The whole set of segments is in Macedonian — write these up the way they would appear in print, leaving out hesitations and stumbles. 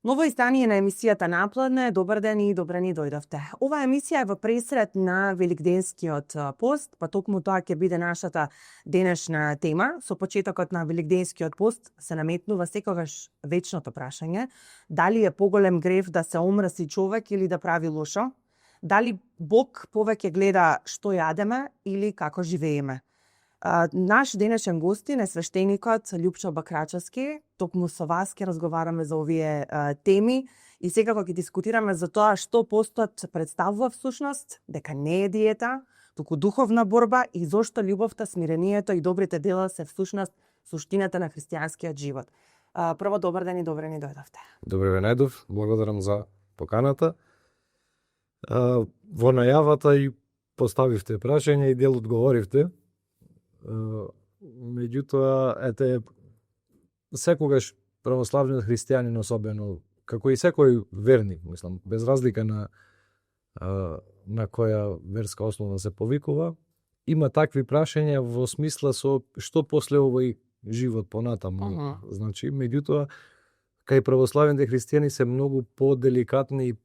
Ново издание на емисијата Напладне. Добар ден и добре ни дојдовте. Оваа емисија е во пресред на Великденскиот пост, па токму тоа ќе биде нашата денешна тема. Со почетокот на Великденскиот пост се наметнува секогаш вечното прашање: дали е поголем грев да се омрси човек или да прави лошо? Дали Бог повеќе гледа што јадеме или како живееме? Наш денешен гостин е свештеникот Љупчо Бакрачевски. Токму со вас ќе разговараме за овие теми и секако ќе дискутираме за тоа што постот представува всушност, дека не е диета, туку духовна борба и зошто љубовта, смирението и добрите дела се всушност суштината на христијанскиот живот. Прво, добар ден и добре ни дојдовте. Добре ве најдов, благодарам за поканата. Во најавата и поставивте прашање и дел одговоривте. Меѓутоа, секогаш православниот христијанин особено, како и секој верник, мислам, без разлика на која верска основа се повикува, има такви прашања во смисла со што после овој живот понатаму. Значи, меѓутоа, кај православните христијани се многу поделикатни и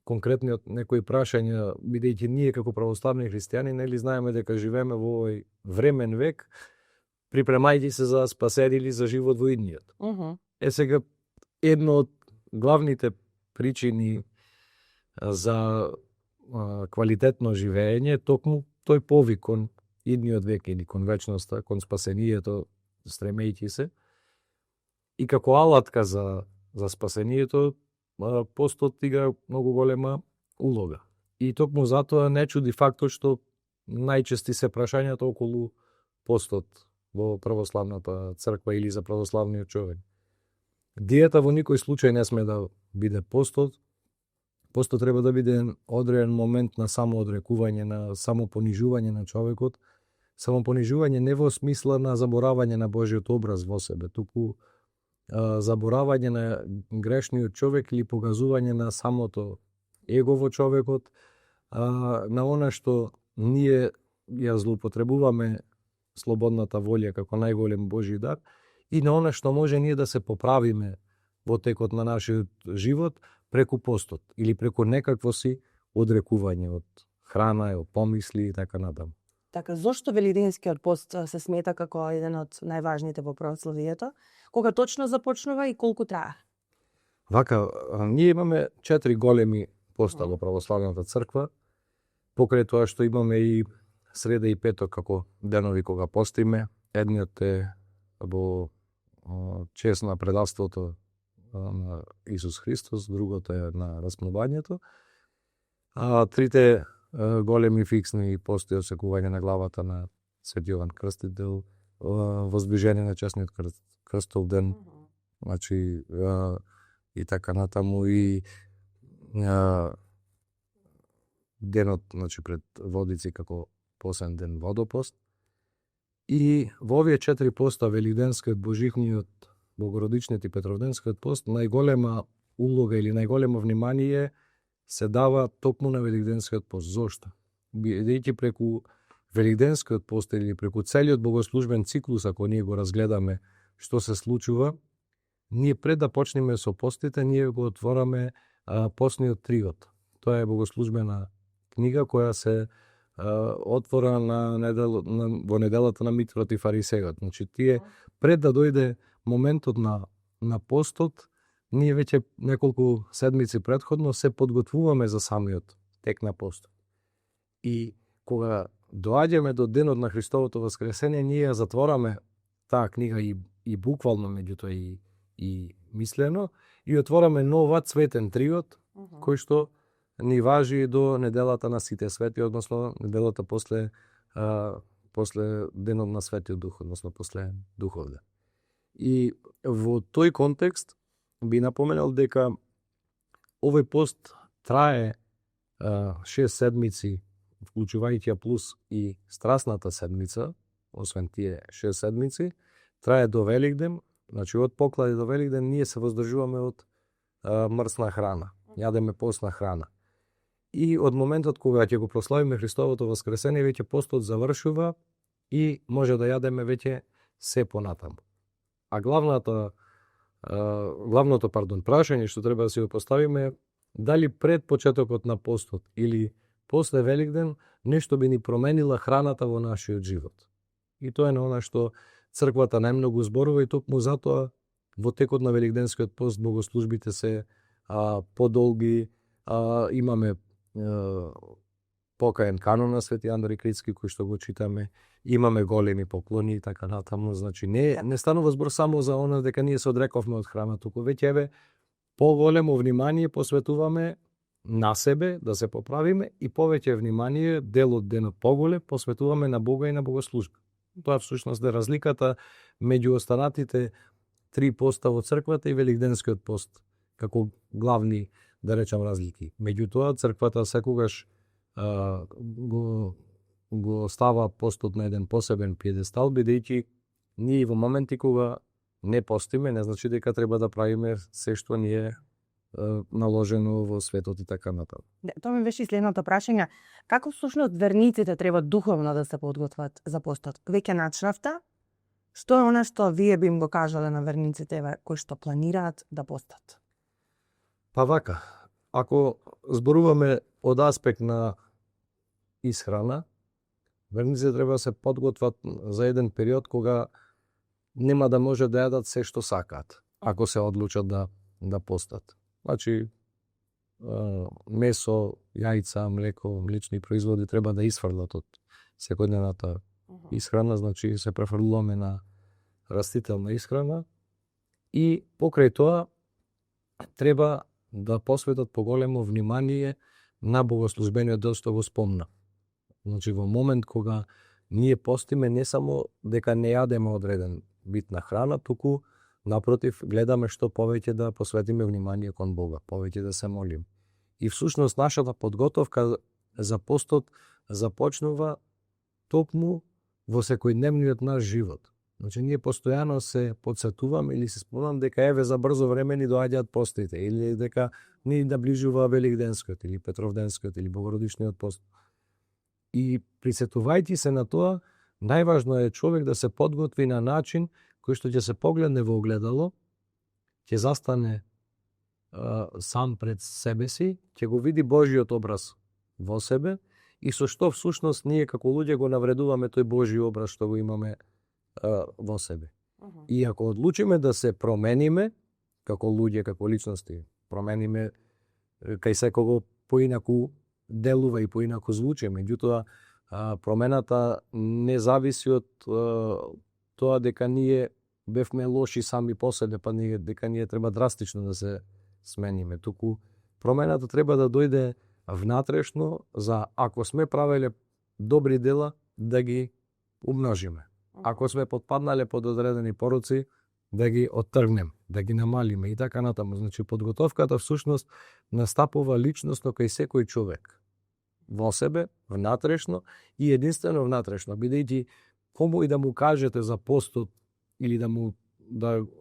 конкретни од некои прашања, бидејќи ние како православни христијани нели знаеме дека живееме во овој времен век, припремајќи се за спасение или за живот во идниот. Сега, едно од главните причини за квалитетно живење токму тој повик кон идниот век или кон вечноста, кон спасението, стремејќи се. И како алатка за спасението, постот игра многу голема улога. И токму затоа не чуди фактот што најчести се прашањата околу постот во православната црква или за православниот човек. Диета во никој случај не сме да биде постот. Постот треба да биде одреден момент на самоодрекување, на самопонижување на човекот. Самопонижување не во смисла на заборавање на Божиот образ во себе, туку заборавање на грешниот човек или погазување на самото его во човекот, на она што ние ја злоупотребуваме слободната волја како најголем Божи дар и на она што може ние да се поправиме во текот на нашиот живот преку постот или преку некакво си одрекување од храна, од помисли и така натаму. Така, зошто Великденскиот пост се смета како еден од најважните во православието? Кога точно започнува и колку трае? Вака, ние имаме 4 големи поста во православната црква, покрај тоа што имаме и среда и петок како денови кога постиме. Едниот е во чест на предавството на Исус Христос, другото е на распнувањето, а трите големи фиксни пости осекување на главата на Свети Јован Крстител, воздвижење на честниот крстов ден, значи и така натаму, и денот, значи пред водици како посен ден водопост. И во овие 4 поста, Великденскиот, Божихниот, Богородичниот и Петровденскиот пост, најголема улога или најголемо внимание се дава токму на Великденскиот пост. Зошто? Бидејќи преку Великденскиот пост или преку целиот богослужбен циклус, ако ние го разгледаме што се случува, ние пред да почнеме со постите, ние го отвораме постниот триот. Тоа е богослужбена книга која се отвора во неделата на Митрот и Фарисејот. Значи, тие пред да дојде моментот на постот, ние веќе неколку седмици претходно се подготвуваме за самиот тек на постот. И кога доаѓаме до денот на Христовото воскресение, ние ја затвораме таа книга и буквално, меѓутоа и мислено, и отвораме нова цветен триот, кој што ни важи до неделата на Сите свети, односно неделата после денот на Светиот Дух, односно после Духовден. И во тој контекст би напоменал дека овој пост трае 6 седмици, вклучувајќи ја плюс и страстната седмица, освен тие 6 седмици, трае до Великден. Значи, од поклади до Великден ние се воздржуваме од мрсна храна, јадеме постна храна. И од моментот кога ќе го прославиме Христовото воскресение, веќе постот завршува и може да јадеме веќе се понатаму. А главната главното прашање што треба да си го поставиме е дали пред почетокот на постот или после Великден нешто би ни променила храната во нашиот живот. И тоа е на она што црквата најмногу зборува и токму затоа во текот на Великденскиот пост богослужбите се подолги, имаме покаен канон на Свети Андрей Критски кој што го читаме, имаме големи поклони и така натаму, значи не станува збор само за она дека ние се одрековме од храма, туку веќе поголемо внимание посветуваме на себе да се поправиме и повеќе внимание дел од денот поголем посветуваме на Бога и на богослужба. Тоа всушност е разликата меѓу останатите 3 поста во црквата и Великденскиот пост како главни, да речам, разлики. Меѓутоа црквата секогаш го става постот на еден посебен пиедестал, бидејќи ние во моменти кога не постиме, не значи дека треба да правиме се што ни е наложено во светот и така натаму. Тоа ми беше и следното прашање. Како всушност верниците треба духовно да се подготват за постот? Веќе начнавте? Што е она што вие би им го кажале на верниците кои што планираат да постат? Па вака, ако зборуваме од аспект на исхрана, верниците треба да се подготват за еден период кога нема да може да јадат се што сакаат, ако се одлучат да постат. Значи, месо, јајца, млеко, млечни производи треба да исфрлат од секојдневната исхрана, значи се префрлуваме на растителна исхрана и покрај тоа треба да посветат поголемо внимание на богослужбениот дел што го спомна. Значи во момент кога ние постиме не само дека не јадеме одреден вид на храна, туку напротив гледаме што повеќе да посветиме внимание кон Бога, повеќе да се молиме. И всушност нашата подготовка за постот започнува токму во секојдневниот наш живот. Значи ние постојано се потсетуваме или се спомнам дека еве за брзо време ни доаѓаат постите или дека ни наближува Великденскиот или Петровденскиот или Богородичниот пост. И присетувајќи се на тоа, најважно е човек да се подготви на начин кој што ќе се погледне во огледало, ќе застане сам пред себе си, ќе го види Божиот образ во себе и со што всушност ние како луѓе го навредуваме тој Божи образ што го имаме во себе. И ако одлучиме да се промениме како луѓе, како личности, промениме кај секого поинаку делува и поинаку звучи, меѓутоа промената не зависи од тоа дека ние бевме лоши сами по себе, па дека ние треба драстично да се смениме. Туку промената треба да дојде внатрешно за ако сме правеле добри дела да ги умножиме. Ако сме потпаднале под одредени пороци да ги оттргнем, да ги намалиме и така натаму. Значи подготовката всушност настапува личносно кај секој човек. Во себе, внатрешно и единствено внатрешно, бидејќи кому и да му кажете за постот или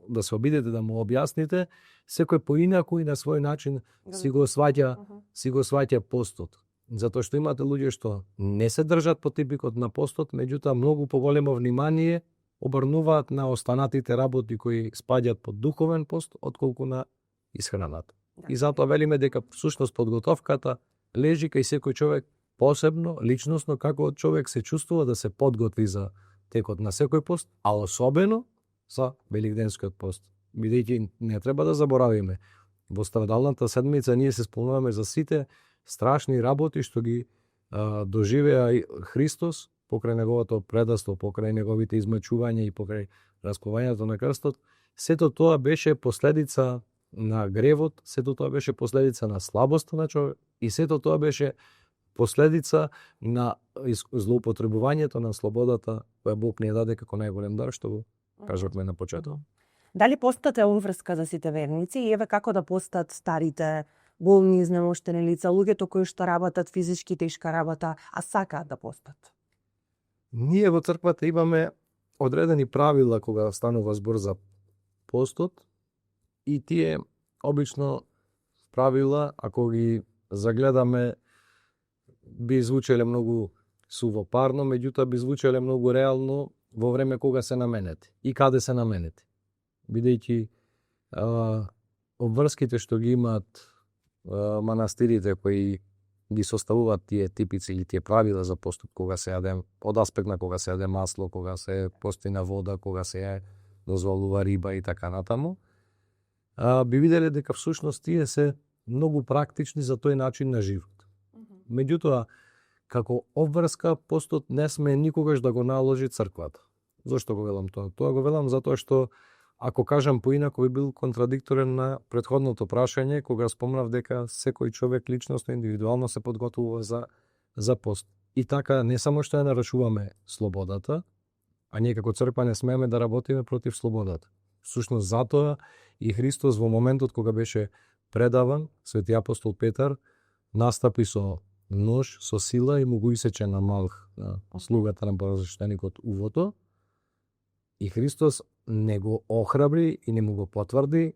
да се обидете да му објасните, секој поинаку и на свој начин си го сваќа постот. Затоа што имате луѓе што не се држат по типикот на постот, меѓутоа многу поголемо внимание обрнуваат на останатите работи кои спаѓаат под духовен пост, отколку на исхраната. И затоа велиме дека всушност подготовката лежи кај секој човек посебно, личносно, како човек се чувствува да се подготви за текот на секој пост, а особено за Великденскиот пост. Бидејќи не треба да заборавиме, во страдалната седмица ние се спомнуваме за сите страшни работи што ги доживеа Христос покрај неговото предавство, покрај неговите измачувања и покрај расколувањето на крстот. Сето тоа беше последица на гревот, сето тоа беше последица на слабоста на човек и сето тоа беше последица на злоупотребувањето на слободата која Бог ни даде како најголем дар, што го кажавме на почеток. Дали постат е уврска за сите верници и еве како да постат старите, болни, изнемоштени лица, луѓето кои што работат физички тешка работа, а сакаат да постат? Ние во црквата имаме одредени правила кога станува збор за постот и тие обично правила, ако ги загледаме, би звучеле многу сувопарно, меѓутоа би звучеле многу реално во време кога се наменети и каде се наменети. Бидејќи обврските што ги имаат манастирите кои ги составуваат тие типици или тие правила за постот кога се јаде, од аспект на кога се јаде масло, кога се пости на вода, кога се дозволува риба и така натаму, би виделе дека всушност тие се многу практични за тој начин на живот. Меѓутоа, како обврска, постот не сме никогаш да го наложи црквата. Зошто го велам тоа? Тоа го велам затоа што, ако кажам поинако, би бил контрадикторен на претходното прашање, кога спомнав дека секој човек личносно, индивидуално се подготвува за пост. И така, не само што ја нарушуваме слободата, а ние како црква не смееме да работиме против слободата. Всушност, затоа и Христос во моментот кога беше предаван, свети апостол Петар настапи со нож, со сила и му го исече на Малх, на слугата на првосвещеникот увото. И Христос не го охрабри и не му го потврди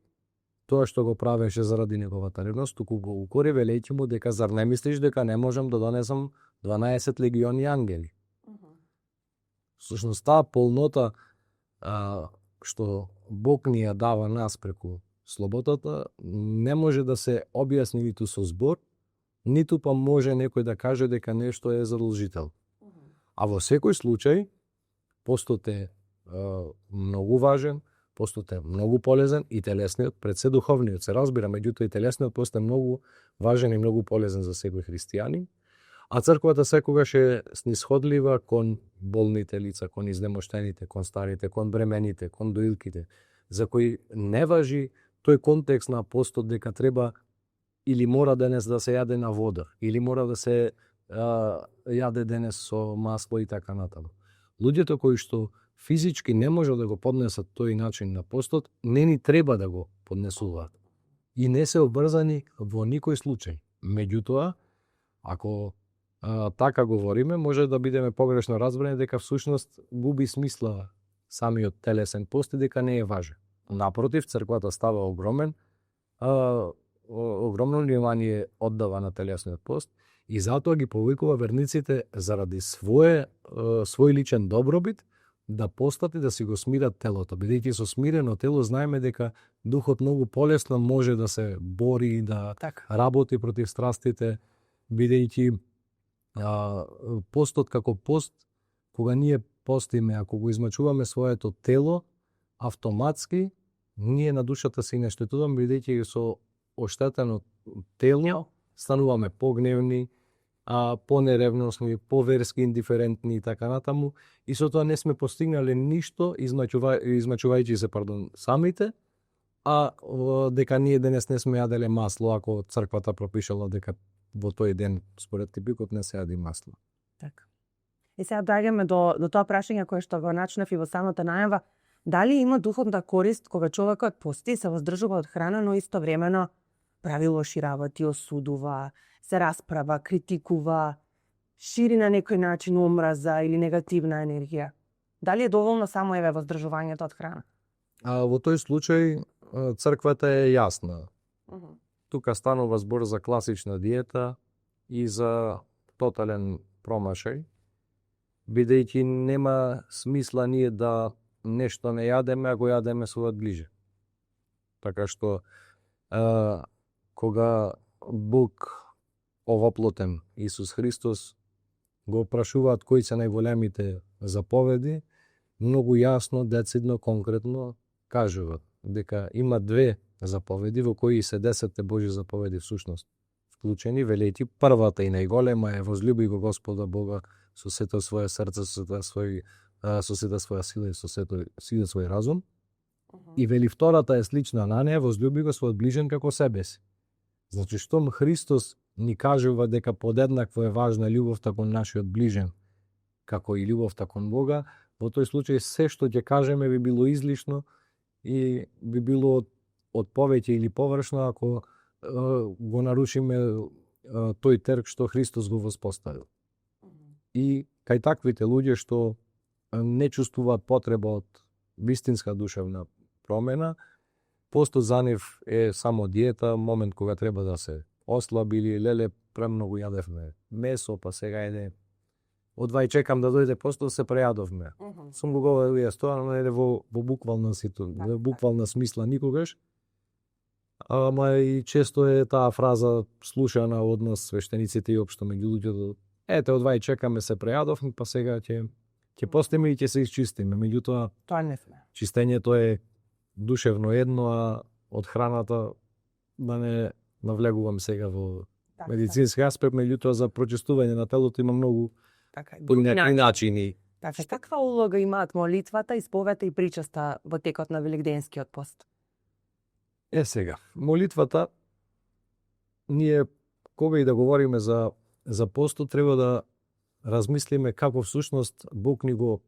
тоа што го правеше заради неговата ревност, туку го укори велејќи му дека зар не мислиш дека не можам да донесам 12 легиони ангели. Всушност, таа полнота што Бог ни ја дава нас преку слободата не може да се објасни ниту со збор, ниту па може некој да каже дека нешто е задолжително. А во секој случај, постот е многу важен, постот е многу полезен и телесниот пред се духовниот се разбира, меѓутоа и телесниот пост е многу важен и многу полезен за секој христијанин, а црквата секогаш е снисходлива кон болните лица, кон изнемоштените, кон старите, кон бремените, кон доилките, за кои не важи тој контекст на постот дека треба или мора денес да се јаде на вода, или мора да се јаде денес со масло и така натаму. Луѓето кои што физички не може да го поднесат тој начин на постот, не ни треба да го поднесуваат. И не се обврзани во никој случај. Меѓутоа, ако така говориме, може да бидеме погрешно разбрани дека всушност губи смисла самиот телесен пост и дека не е важен. Напротив, црквата става огромно внимание оддава на телесниот пост и затоа ги повикува верниците заради свој личен добробит да постат и да си го смират телото. Бидејќи со смирено тело знаеме дека духот многу полесно може да се бори и да работи против страстите, бидејќи постот како пост, кога ние постиме, ако го измачуваме своето тело, автоматски ние на душата си не штетуваме, бидејќи со оштетено тело стануваме погневни, понеревностни, поверски индиферентни и така натаму, и со тоа не сме постигнале ништо измачувајќи се самите, дека ние денес не сме јаделе масло, ако црквата пропишала дека во тој ден според типикот не се јади масло. Така. И сега доаѓаме до тоа прашање кое што го начнав и во самата најава, дали има духовна корист кога човекот пости и се воздржува од храна, но истовремено прави лоши работи, осудува, се расправа, критикува, шири на некој начин омраза или негативна енергија? Дали е доволно само воздржувањето од храна? Во тој случај црквата е јасна. Тука станува збор за класична диета и за тотален промашај, бидејќи нема смисла ние да нешто не јадеме, а го јадеме својот ближен. Така што, кога Бог овоплотен Исус Христос го прашуваат кои се најголемите заповеди, многу јасно, децидно, конкретно кажуваат дека има две заповеди во кои се 10 Божи заповеди всушност вклучени, велејќи првата и најголема е возлюби го Господа Бога со сето свое срце, со сета своја сила и со сето свој разум. И вели втората е слична на неа, возлюби го својот ближен како себе си. Значи, штом Христос ни кажува дека подеднакво е важна љубовта кон нашиот ближен, како и љубовта кон Бога, во тој случај се што ќе кажеме би било излишно и би било од повеќе или површно ако го нарушиме тој терк што Христос го воспоставил. И кај таквите луѓе што не чувствуваат потреба од вистинска душевна промена, постот за нив е само диета, момент кога треба да се ослаби или леле премногу јадевме месо, па сега еде одвај чекам да дојде постот, се прејадовме. Сум го говорил јас тоа, но не во буквална смисла никогаш, ама и често е таа фраза слушана од нас свештениците и општо меѓу луѓето. Ете, одвај чекаме се прејадовме, па сега ќе постиме и ќе се изчистиме. Меѓутоа, Тоа не сме. чистењето е душевно едно, а од храната да не навлегувам сега во Така, медицински аспект, меѓутоа за прочистување на телото има многу така. понекакви начини. Така, каква улога имаат молитвата, исповета и причеста во текот на великденскиот пост? Сега, молитвата, ние кога и да говориме за постот, треба да размислиме како всушност Бог ни го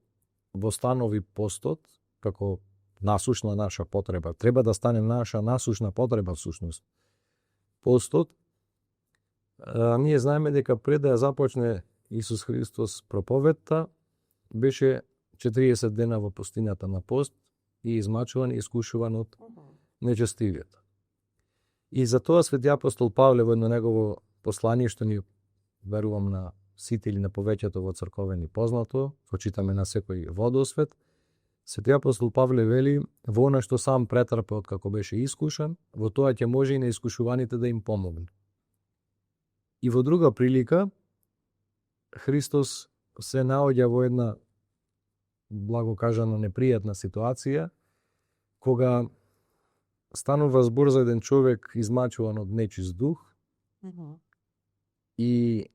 востанови постот, како насушна наша потреба. Треба да стане наша насушна потреба всушност. Постот, ние знаеме дека пред да ја започне Исус Христос проповедта, беше 40 дена во пустината на пост и измачуван и искушуван од нечестивиот. И за тоа свети апостол Павле во едно негово послание, што ни верувам на сите или на повеќето во црковен и познато, го читаме на секој водосвет, свети апостол Павле вели, во она што сам претрпе од како беше искушан, во тоа ќе може и на искушуваните да им помогне. И во друга прилика, Христос се наоѓа во една, благо кажано, непријатна ситуација, кога станува збор за еден човек измачуван од нечист дух и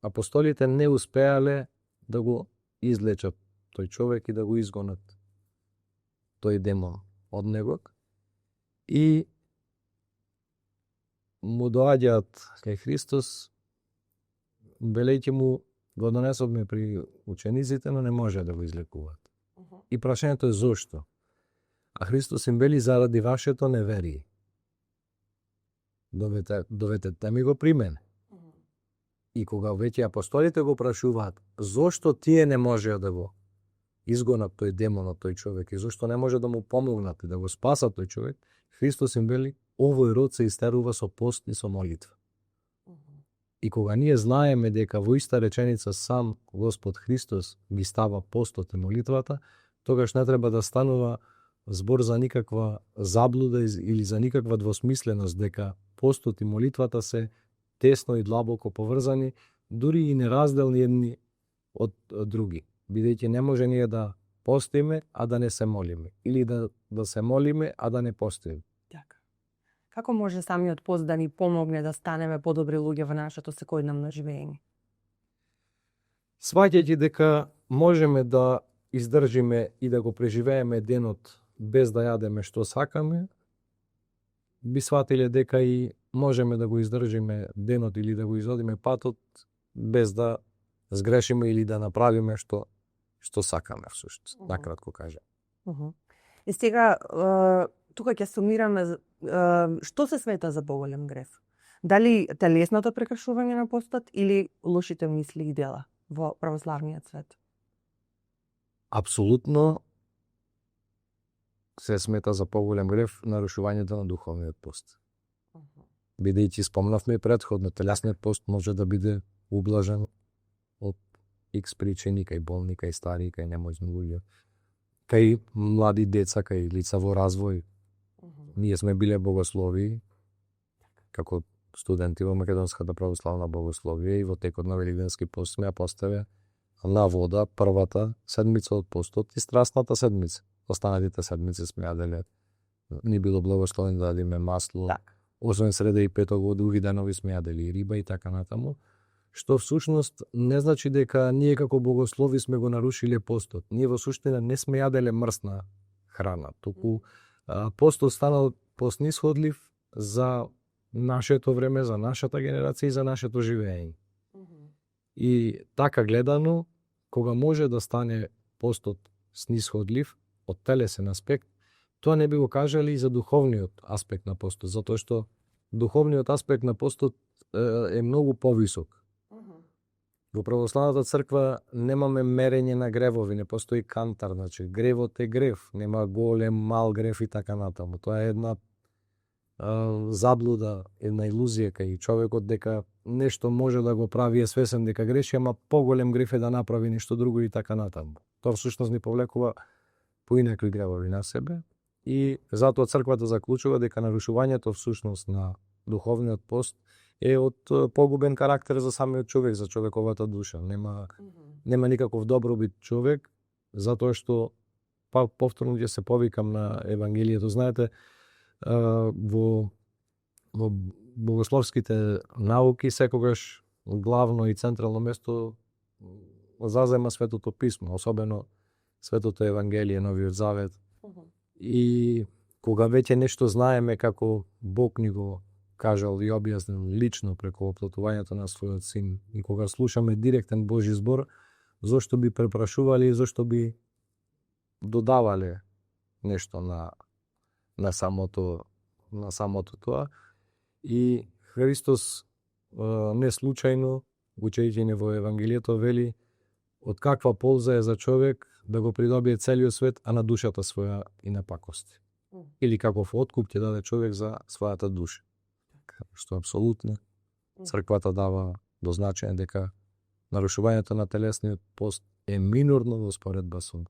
апостолите не успеале да го излечат тој човек и да го изгонат тој демон од него. И му доаѓаат кај Христос, велејќи му, го донесовме при учениците, но не може да го излекуваат. И прашањето е зошто? А Христос им вели, заради вашето неверие. Доветете ми го при мене. И кога веќе апостолите го прашуваат, зошто тие не можеа да го изгонат тој демон од тој човек и зошто не може да му помогнат и да го спасат тој човек, Христос им вели, овој род се истерува со пост и со молитва. И кога ние знаеме дека во иста реченица сам Господ Христос ги става постот и молитвата, тогаш не треба да станува збор за никаква заблуда или за никаква двосмисленост дека постот и молитвата се тесно и длабоко поврзани, дури и неразделни едни од други. Бидејќи не може ние да постиме, а да не се молиме. Или да се молиме, а да не постиме. Така. Како може самиот пост да ни помогне да станеме подобри луѓе во нашето секојдневно живење? Сваќајќи дека можеме да издржиме и да го преживееме денот без да јадеме што сакаме, би сватиле дека и можеме да го издржиме денот или да го изодиме патот без да сгрешиме или да направиме што сакаме всушност, накратко кажа. И сега тука ќе сумираме што се смета за поголем греф? Дали телесното прекршување на постот или лошите мисли и дела во православниот свет? Апсолутно се смета за поголем греф нарушувањето на духовниот пост. Бидејќи спомнавме предходно, телесниот пост може да биде ублажен од X причини, кај болни, кај стари, кај немоќни луѓе, кај млади деца, кај лица во развој. Ние сме биле богослови, како студенти во Македонската православна богословија и во текот на Великденски пост сме ја поставя на вода првата седмица од постот и страстната седмица. Останатите седмици сме јаделе, ни било благословено да јадиме масло, освен среда и петок во други денови сме јадели риба и така натаму, што всушност не значи дека ние како богослови сме го нарушиле постот. Ние во суштина не сме јаделе мрсна храна, туку постот станал поснисходлив за нашето време, за нашата генерација и за нашето живење. И така гледано, кога може да стане постот снисходлив од телесен аспект, тоа не би го кажали и за духовниот аспект на постот, затоа што духовниот аспект на постот е многу повисок. Во православната црква немаме мерење на гревови, не постои кантар, значи гревот е грев, нема голем, мал грев и така натаму. Тоа е една заблуда, една илузија кај човекот дека нешто може да го прави, е свесен дека греши, ама поголем грев е да направи нешто друго и така натаму. Тоа всушност ни повлекува поинакви гревови на себе. И затоа црквата заклучува дека нарушувањето всушност на духовниот пост е од погубен карактер за самиот човек, за човековата душа. Нема никаков добробит човек, затоа што повторно ќе се повикам на Евангелието. Знаете, во богословските науки секогаш главно и централно место зазема Светото писмо, особено Светото Евангелие, Новиот Завет. И кога веќе нешто знаеме како Бог ни го кажал и објаснил лично преку оплатувањето на својот син, и кога слушаме директен Божи збор, зошто би препрашували, зошто би додавале нешто на самото тоа. И Христос не случајно, учејќи ни во Евангелието, вели од каква полза е за човек да го придобие целиот свет, а на душата своја и на пакости. Или каков откуп ќе даде човек за својата душа. Што апсолутно црквата дава до значење дека нарушувањето на телесниот пост е минорно во споредба со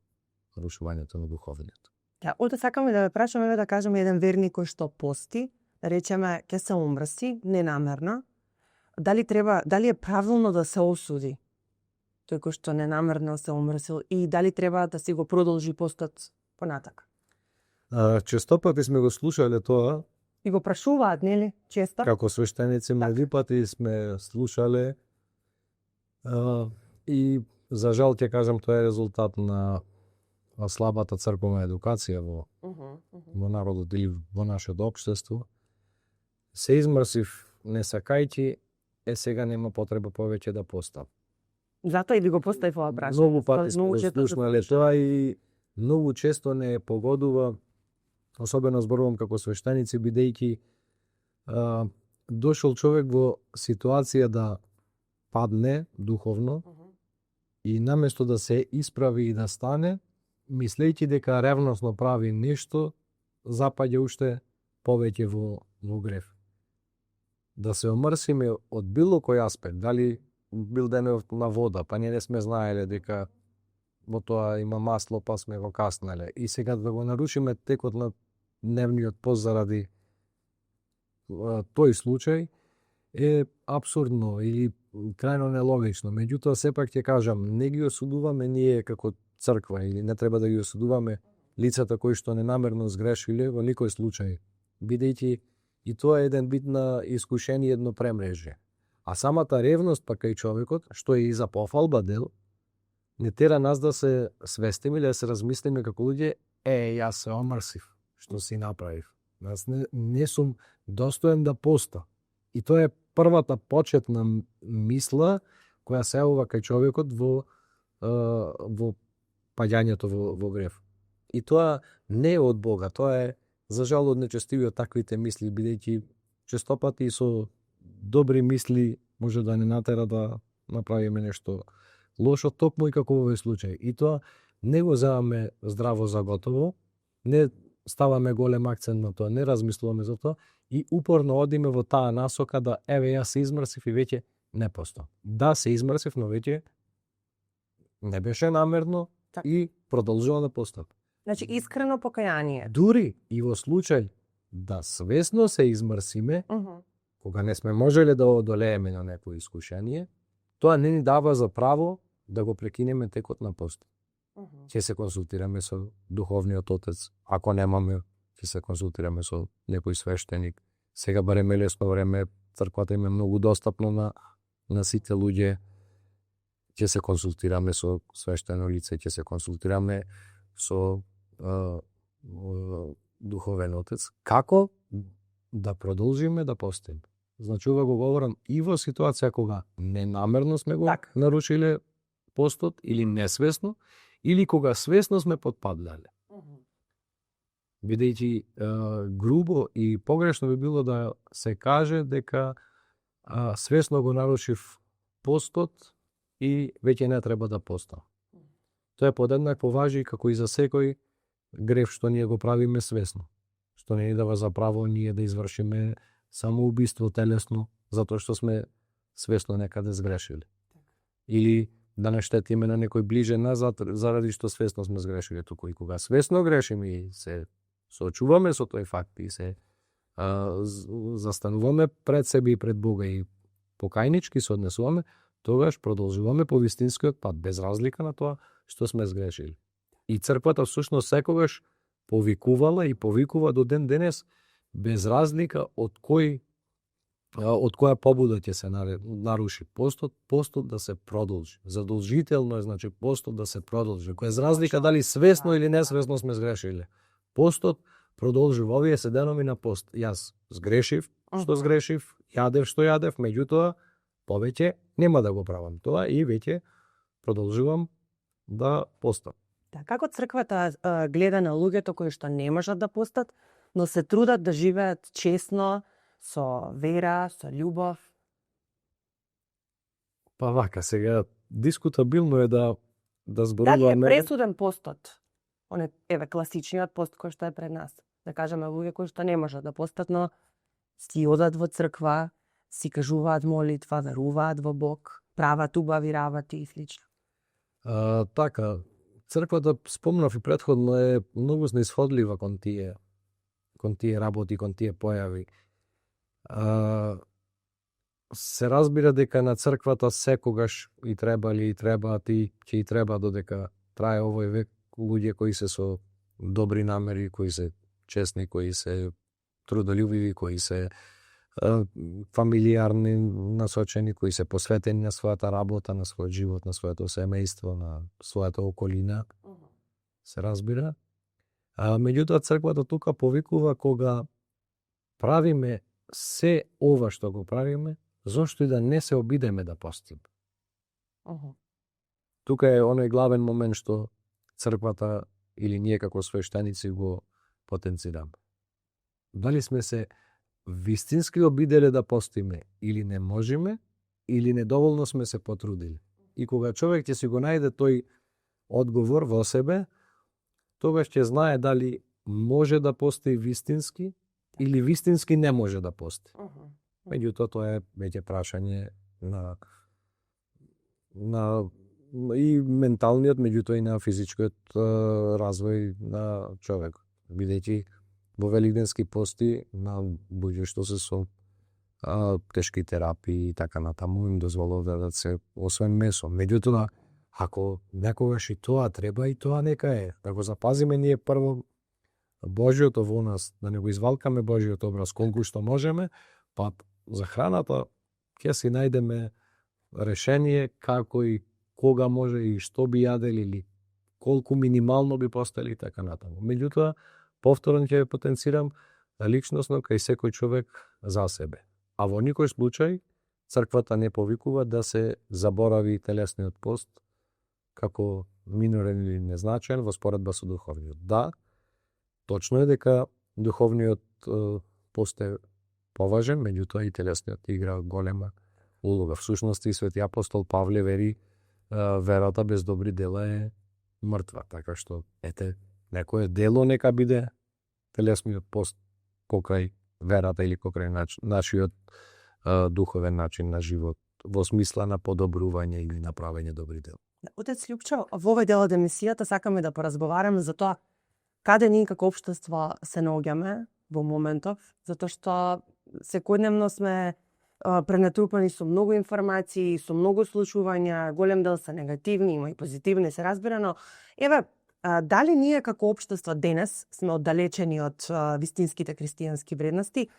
нарушувањето на духовниот. Ото сакаме да ве прашаме, да кажеме еден верник кој што пости, речеме ќе се умрси, ненамерно, дали е правилно да се осуди тој кој што ненамерно се умрсил и дали треба да си го продолжи постот понатака? Често пати сме го слушале тоа. И го прашуваат, нели? Често? Како свештеници, многу пати сме слушале. И за жал ќе кажам, тоа е резултат на слабата црковна едукација во народот или во нашето општество. Се измрсив не сакајќи, сега нема потреба повеќе да постам. Затоа и ви го поставив ова прашање. Многу пати сме слушнале тоа и многу често не погодува, особено зборувам како свештеници, бидејќи дошол човек во ситуација да падне духовно и наместо да се исправи и да стане, мислејќи дека ревносно прави нешто, запаѓа уште повеќе во грев. Да се омрсиме од било кој аспект, дали бил денот на вода, па ние не сме знаеле дека во тоа има масло, па сме го каснеле. И сега да го нарушиме текот на дневниот пост заради тој случај е апсурдно или крајно нелогично. Меѓутоа, сепак ќе кажам, не ги осудуваме ние како црква или не треба да ги осудуваме лицата кои што ненамерно сгрешиле во никој случај, бидејќи и тоа е еден вид на искушение, едно премрежје. А самата ревност пак кај човекот, што е и за пофалба дел, не тера нас да се свестиме или да се размислиме како луѓе, јас се омрсив, што си направив. Јас не сум достоен да поста. И тоа е првата почетна мисла која се јавува кај човекот во паѓањето во грев. И тоа не е од Бога, тоа е за жал од нечестивиот таквите мисли, бидејќи честопати со добри мисли може да не натера да направиме нешто лошо, токму и како во овој случај. И тоа не го земаме здраво за готово, не ставаме голем акцент на тоа, не размислуваме за тоа и упорно одиме во таа насока да јас се измрсив и веќе не постам. Да, се измрсив, но веќе не беше намерно и продолжувам да постам. Значи искрено покаяние. Дури и во случај да свесно се измрсиме, кога не сме можеле да одолееме на некој искушение, тоа не ни дава за право да го прекинеме текот на пост. Ќе се консултираме со духовниот отец, ако немаме, ќе се консултираме со некој свештеник. Сега барем е лесно време, црквата им е многу достапно на сите луѓе. Ќе се консултираме со свештено лице, ќе се консултираме со духовен отец. Како да продолжиме да постиме? Значи, ова го говорам и во ситуација кога ненамерно сме го нарушиле постот или несвесно, или кога свесно сме потпадлале. Бидејќи грубо и погрешно би било да се каже дека свесно го нарушив постот и веќе не треба да постам. Тоа е подеднакво важи како и за секој грев што ние го правиме свесно. Што не ни дава за право ние да извршиме самоубиство телесно, затоа што сме свесно некаде сгрешили. Или да не штетиме на некој ближен нас заради што свесно сме сгрешили. Туку и кога свесно грешиме и се соочуваме со тој факт и се застануваме пред себе и пред Бога и покајнички се однесуваме, тогаш продолжуваме по вистинскиот пат, без разлика на тоа што сме сгрешили. И црквата всушност секогаш повикувала и повикува до ден денес, без разлика од која побуда ќе се наруши постот да се продолжи. Задолжително е, значи, постот да се продолжи. Без разлика дали свесно или несвесно сме сгрешили. Постот продолжува. Овие се деноми на пост. Јас сгрешив, што сгрешив, јадев што јадев, меѓутоа повеќе нема да го правам тоа и веќе продолжувам да постам. Да, како црквата гледа на луѓето кои што не можат да постат, но се трудат да живеат честно, со вера, со љубов? Па вака, сега дискутабилно е да зборуваме. Дали е пресуден постот? Еве класичниот пост кој што е пред нас. Да кажеме луѓе кои што не можат да постат, но си одат во црква, си кажуваат молитва, веруваат во Бог, прават убави работи и слично. Така, црквата, спомнав и претходно, е многу снисходлива кон тие работи, кон тие појави. Се разбира дека на црквата секогаш и требаат и ќе и треба додека трае овој век луѓе кои се со добри намери, кои се честни, кои се трудолюбиви, кои се фамилиарни насочени, кои се посветени на својата работа, на својот живот, на своето семејство, на својата околина. Се разбира. Меѓутоа црквата тука повикува кога правиме се ова што го правиме, зошто и да не се обидеме да постиме. Тука е оној главен момент што црквата или ние како свештеници го потенцираме. Дали сме се вистински обиделе да постиме или не можеме, или недоволно сме се потрудили. И кога човек ќе си го најде тој одговор во себе, тогаш ќе знае дали може да пости вистински или вистински не може да пости. Меѓутоа тоа е веќе прашање на и менталниот, меѓутоа и на физичкиот развој на човек. Бидејќи во великденски пости на луѓе што се со тешки терапии и така натаму им дозволува да се освен месо. Меѓутоа, ако некогаш и тоа треба, и тоа нека е. Да го запазиме ние прво Божиото во нас, да не го извалкаме Божиот образ колку што можеме, па за храната ќе си најдеме решение како и кога може и што би јадели или колку минимално би постели и така натаму. Меѓутоа, повторно ќе потенцирам личносно кај секој човек за себе. А во никој случај црквата не повикува да се заборави телесниот пост како минорен или незначаен во споредба со духовниот. Да, точно е дека духовниот пост е поважен, меѓутоа и телесниот игра голема улога. Всушност и свети апостол Павле вери верата без добри дела е мртва, така што ете некое дело нека биде телесниот пост покрај верата или покрај нашиот духовен начин на живот во смисла на подобрување или направење добри дела. Отец Лјупчо, во овој дел од емисијата сакаме да поразговараме за тоа каде ние како општество се наоѓаме во моментов, затоа што секојдневно сме пренатрупани со многу информации, со многу случувања, голем дел се негативни, има и позитивни, се разбира, но еве, дали ние како општество денес сме оддалечени од вистинските христијански вредности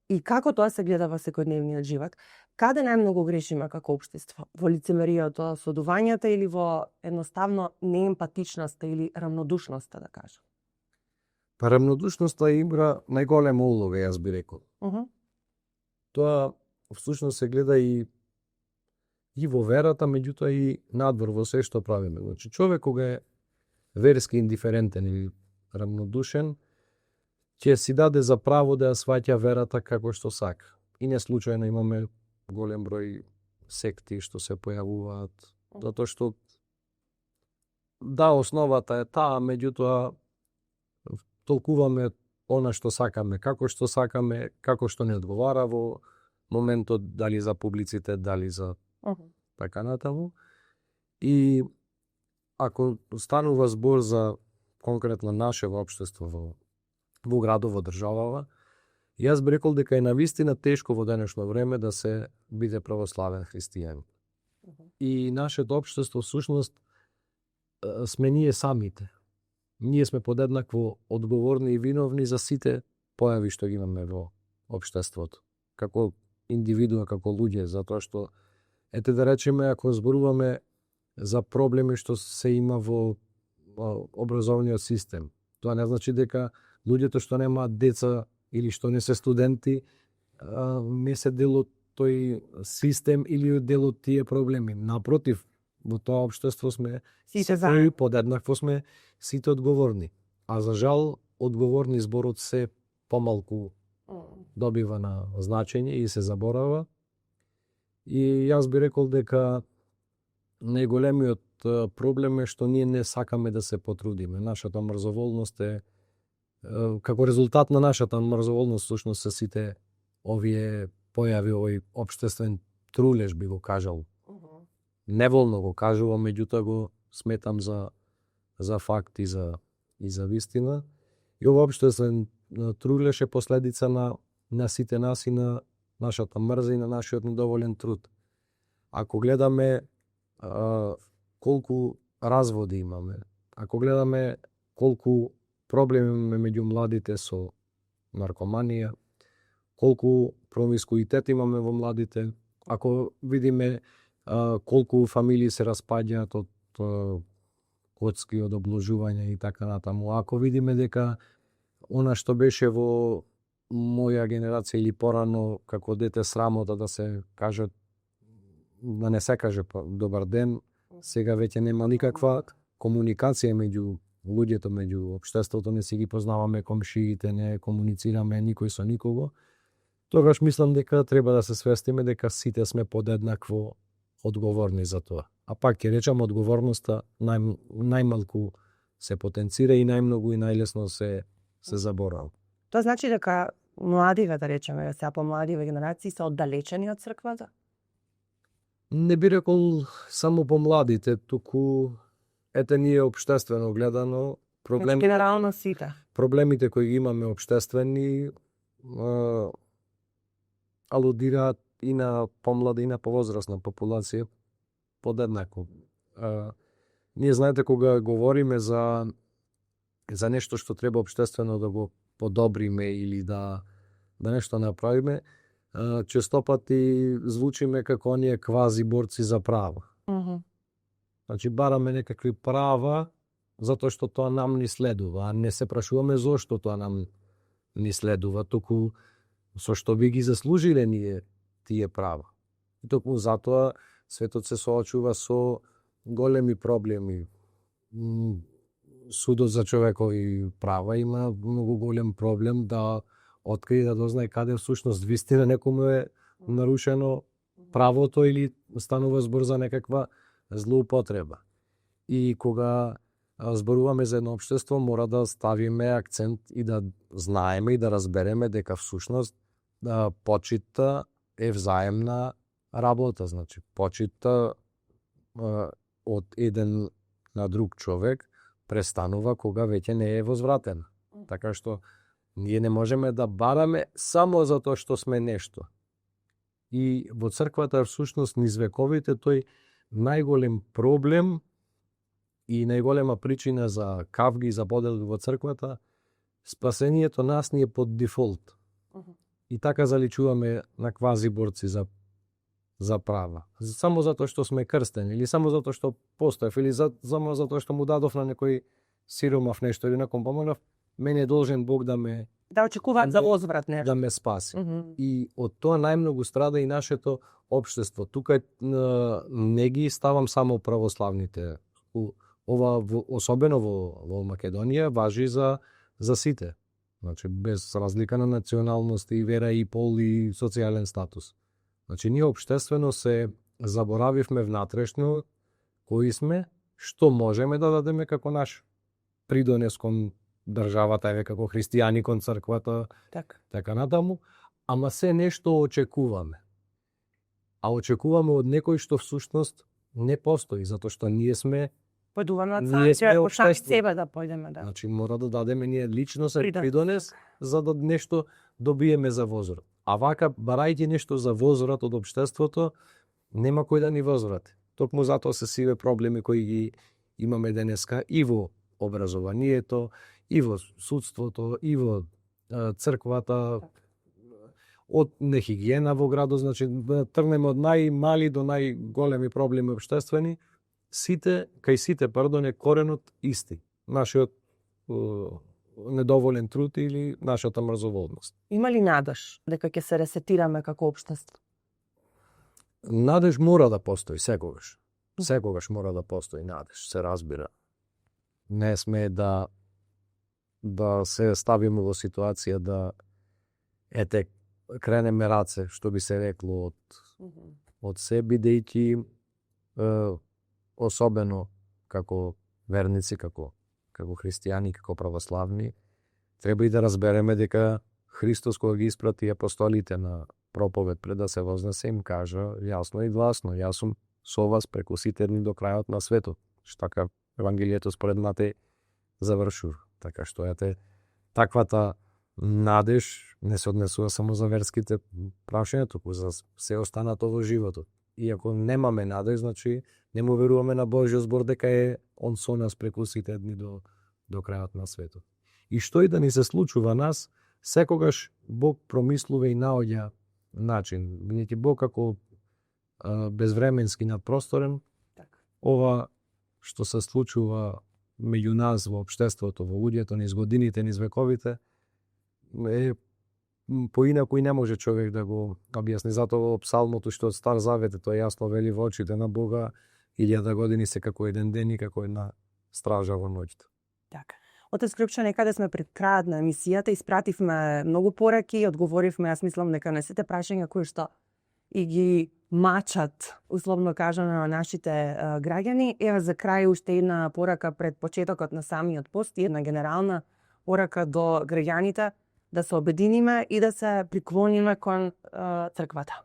и како тоа се гледа во секојдневниот живот? Каде најмногу грешиме како општество? Во лицемерието со одувањата или во едноставно неемпатичноста или рамнодушноста, да кажам? Па рамнодушноста игра најголема улога, јас би рекол. Тоа всушност се гледа и во верата, меѓутоа и надвор во се што правиме. Значи, човек кога е верски индиферентен или рамнодушен, ќе си даде за право да ја сваќа верата како што сака. И не случајно имаме голем број секти што се појавуваат, затоа што да, основата е таа, меѓутоа толкуваме она што сакаме, како што не одговара во моментот, дали за публицитет, дали за така натаму. И ако станува збор за конкретно наше општество во градот, во државава, јас би рекол дека е навистина тешко во денешно време да се биде православен христијанин. И нашето општество всушност сме ние самите. Ние сме подеднакво одговорни и виновни за сите појави што ги имаме во општеството. Како индивидуа, како луѓе, затоа што ете да речеме ако зборуваме за проблеми што се има во образовниот систем, тоа не значи дека луѓето што немаат деца или што не се студенти не се дел од тој систем или дел од тие проблеми. Напротив, во тоа општество сме Сите заедно. подеднакво сме сите одговорни. А за жал, одговорни зборот се помалку добива на значење и се заборава. И јас би рекол дека најголемиот проблем е што ние не сакаме да се потрудиме. Нашата мрзоволност е како резултат на нашата мрзоволност всушност се сите овие појави, овој општествен трулеж би го кажал. Неволно го кажувам, меѓутоа го сметам за факт и за вистина. И ова општествен трулеж е последица на сите нас и на нашата мрза и на нашиот недоволен труд. Ако гледаме колку разводи имаме, ако гледаме колку проблеми имаме меѓу младите со наркоманија, колку промискуитет имаме во младите, ако видиме колку фамилии се распаѓаат од коцки, од обложување и така натаму, ако видиме дека она што беше во моја генерација или порано како дете срамота да се каже, да не се каже добар ден, сега веќе нема никаква комуникација меѓу луѓето, меѓу општеството, не си ги познаваме комшиите, не комуницираме никој со никого. Тогаш мислам дека треба да се свестиме дека сите сме подеднакво одговорни за тоа. А пак ќе речам, одговорноста најмалку се потенцира и најмногу и најлесно се заборава. Тоа значи дека младиве, да речеме, сега помладиве генерации се оддалечени од црквата? Не би рекол само помладите, туку ете ние општествено гледано Генерално сите. проблемите кои ги имаме општествени алудираат и на помлада и на повозрасна популација подеднакво. Ние знаете кога говориме за нешто што треба општествено да го подобриме или да нешто направиме, често пати звучиме како оние квази борци за права. Значи бараме некакви права затоа што тоа нам ни следува, а не се прашуваме зошто тоа нам ни следува, туку со што би ги заслужиле ние тие права. И токму затоа светот се соочува со големи проблеми. Судот за човекови права има многу голем проблем да открие, да дознае каде всушност вистина некому е нарушено правото или станува збор за некаква злоупотреба. И кога зборуваме за едно општество, мора да ставиме акцент и да знаеме и да разбереме дека всушност почита е взаемна работа, значи почита од еден на друг човек престанува кога веќе не е возвратен. Така што ние не можеме да бараме само затоа што сме нешто. И во црквата всушност низ вековите тој најголем проблем и најголема причина за кавги и за поделби во црквата, спасението нас ни е под дефолт. И така заличуваме на квази борци за права. Само затоа што сме крстени, или само затоа што постоев, или само затоа што му дадов на некој сиромав нешто или неком помогнав, мене е должен Бог да ме очекуваат за возврат нешто. Да ме спаси. И од тоа најмногу страда и нашето општество. Тука не ги ставам само православните. Ова особено во Македонија важи за сите. Значи без разлика на националност и вера и пол и социјален статус. Значи ние општествено се заборавивме внатрешно кои сме, што можеме да дадеме како наш придонес кон државата, еве како христијани кон црквата, така натаму, ама се нешто очекуваме. А очекуваме од некој што всушност не постои, затоа што ние сме Појдуваме од Ние сме сами општество. себе да појдеме, да. Значи мора да дадеме ние лично се Придонес. придонес за да нешто добиеме за возрат. А вака барајќи нешто за возрат од општеството, нема кој да ни возврати. Токму затоа се сиве проблеми кои ги имаме денеска и во образованието, и во судството, и во црквата, од нехигиена во градот, значи да тргнеме од најмали до најголеми проблеми општествени, кај сите, е коренот исти. Нашиот недоволен труд или нашата мрзоволност. Има ли надеж дека ќе се ресетираме како општество? Надеж мора да постои секогаш. Секогаш мора да постои надеж, се разбира. Не сме да се ставиме во ситуација да кренеме раце, што би се рекло од се, бидејќи особено како верници, како христијани, како православни, треба и да разбереме дека Христос кога ги испрати апостолите на проповед пред да се вознесе, им кажа јасно и гласно: јас сум со вас преку сите дни до крајот на светот. Така Евангелието според Матеј завршува. Така што таквата надеж не се однесува само за верските прашања, туку за се останато во животот. И ако немаме надеж, значи не му веруваме на Божјиот збор дека е Он со нас преку сите дни до крајот на светот. И што и да ни се случува нас, секогаш Бог промислува и наоѓа начин. Бидејќи Бог како безвременски надпросторен, ова што се случува меѓу нас во општеството, во луѓето, низ годините, низ вековите, поинаку и не може човек да го објасни. Затоа во псалмото што од Стар Завет тоа јасно вели: во очите на Бога 1000 години се како еден ден и како една стража во ноќта. Така. Отец Крупчо, некаде сме пред крајот на емисијата, испративме многу пораки, одговоривме, јас мислам дека на сите прашања кои што и ги мачат, условно кажано, на нашите граѓани. Ева за крај уште една порака пред почетокот на самиот пост, една генерална порака до граѓаните да се обединиме и да се приклониме кон црквата.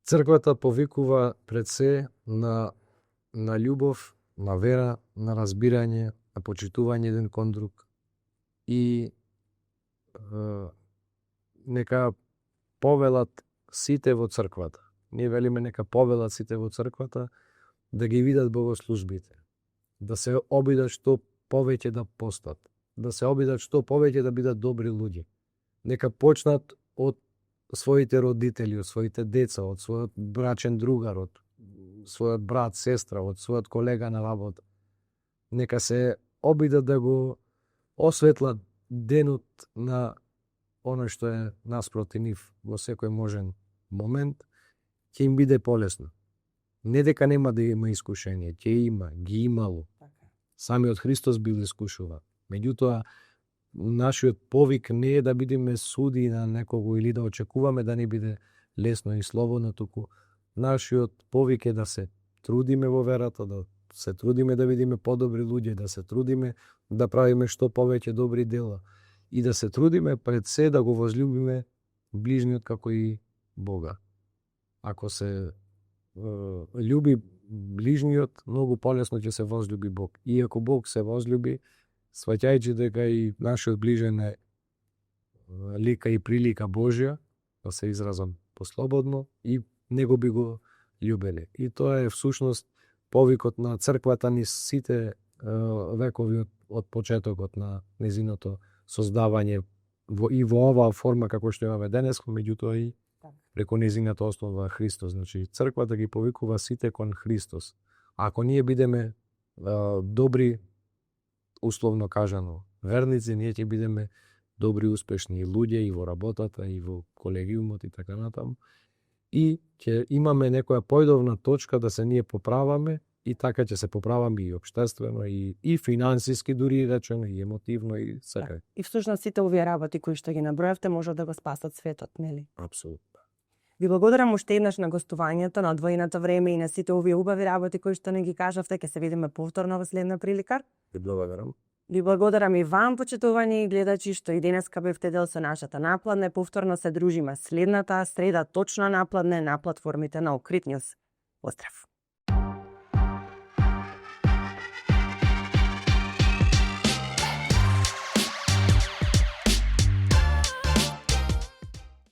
Црквата повикува пред се на љубов, на вера, на разбирање, на почитување еден кон друг и нека повелат сите во црквата. Ние велиме нека повелат сите во црквата да ги видат богослужбите, да се обидат што повеќе да постат, да се обидат што повеќе да бидат добри луѓе. Нека почнат од своите родители, од своите деца, од својот брачен другар, од својот брат, сестра, од својот колега на работа. Нека се обидат да го осветлат денот на оно што е наспроти нив во секој можен момент, ќе им биде полесно. Не дека нема да има искушение, ќе има, ги имало. Самиот Христос бил искушуван. Меѓутоа, нашиот повик не е да бидеме суди на некого или да очекуваме да ни биде лесно и слободно, туку нашиот повик е да се трудиме во верата, да се трудиме да бидеме подобри луѓе, да се трудиме да правиме што повеќе добри дела и да се трудиме пред се да го возлюбиме ближниот како и Бога. Ако се љуби ближниот, многу полесно ќе се возлюби Бог. И ако Бог се возлюби, сваќајќи дека и нашиот ближен е лика и прилика Божја, да се изразам послободно, и него би го љубеле. И тоа е всушност повикот на црквата низ сите векови од почетокот на незиното создавање и во оваа форма како што имаме денес, меѓутоа и преку незината основа Христос. Значи, црквата ги повикува сите кон Христос. Ако ние бидеме добри, условно кажано, верници, ние ќе бидеме добри, успешни луѓе и во работата, и во колегиумот и така натаму. И ќе имаме некоја појдовна точка да се ние поправаме и така ќе се поправаме и општествено, и финансиски дури речено, и емотивно, и секај. И всушност сите овие работи кои што ги набројавте можат да го спасат светот, нели? Апсолутно. Ви благодарам уште еднаш на гостувањето, на одвоеното време и на сите овие убави работи кои што не ги кажавте. Ќе се видиме повторно во следна прилика. Ви благодарам. Ви благодарам и вам, почитувани гледачи, што и денеска бевте дел со нашата напладне. Повторно се дружиме следната среда точно напладне на платформите на Окрит Нјуз. Поздрав!